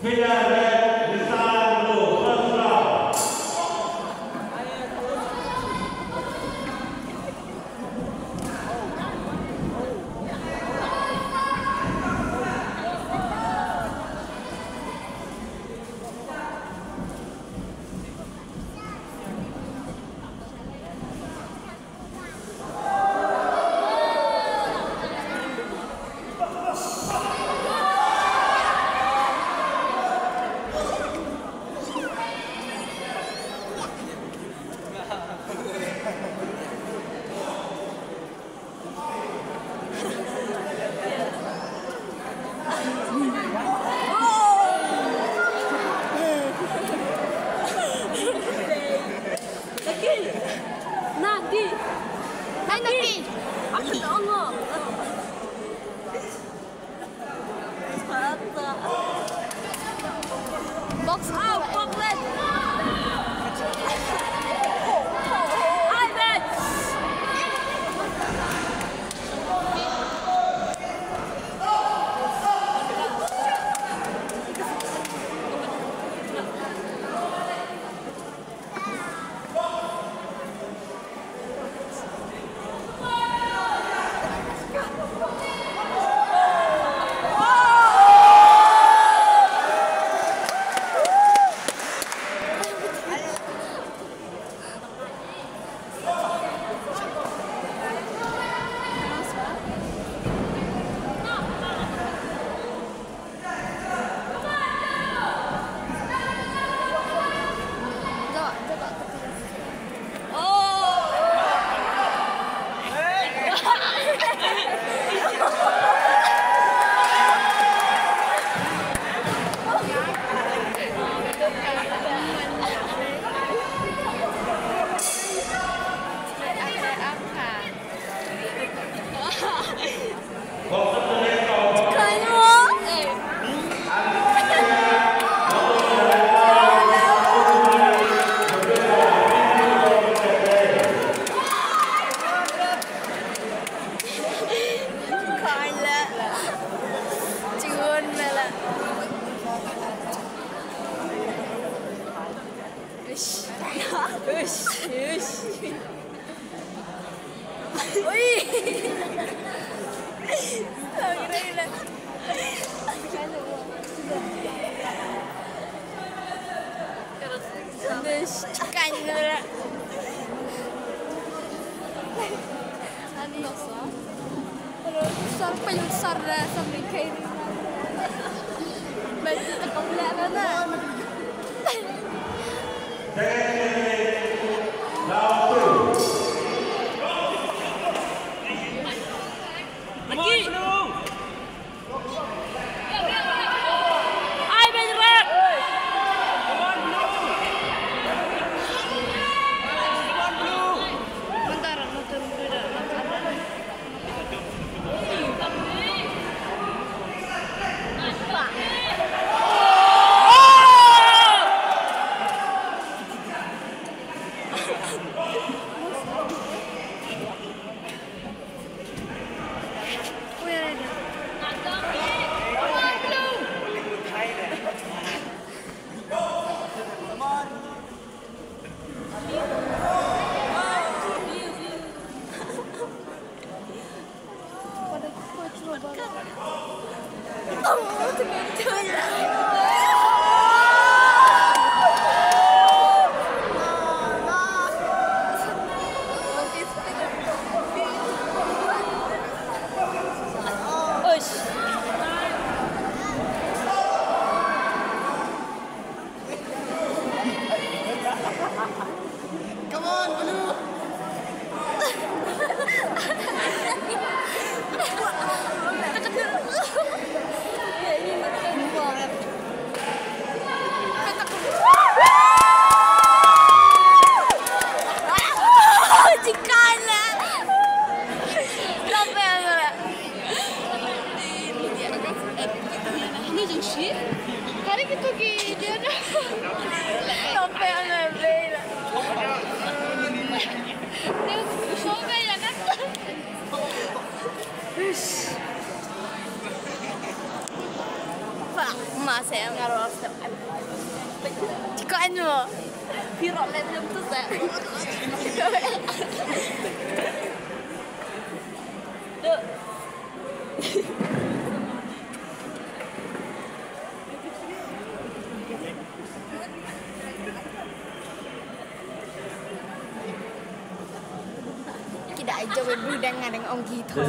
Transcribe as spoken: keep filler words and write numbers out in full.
Figure red, Nissan Blue, first round. Naki. Hai, Naki. Apa tu, Ongo? Box out, box left. Hai, Ben. Uish. Uish. Uish. Ui. Uish. Kan dulu. Ani. Sar pa yung sar, sar ni kayo. Baik, kita kau lihat mana? Lagi. Ai, Ben Rak. Bentar, motor muda. Come on, Blue! Masih ngarang step. Jika anu. Pirok lem lem tu sa. Duh. Kita aja berdua dengan orang gitu.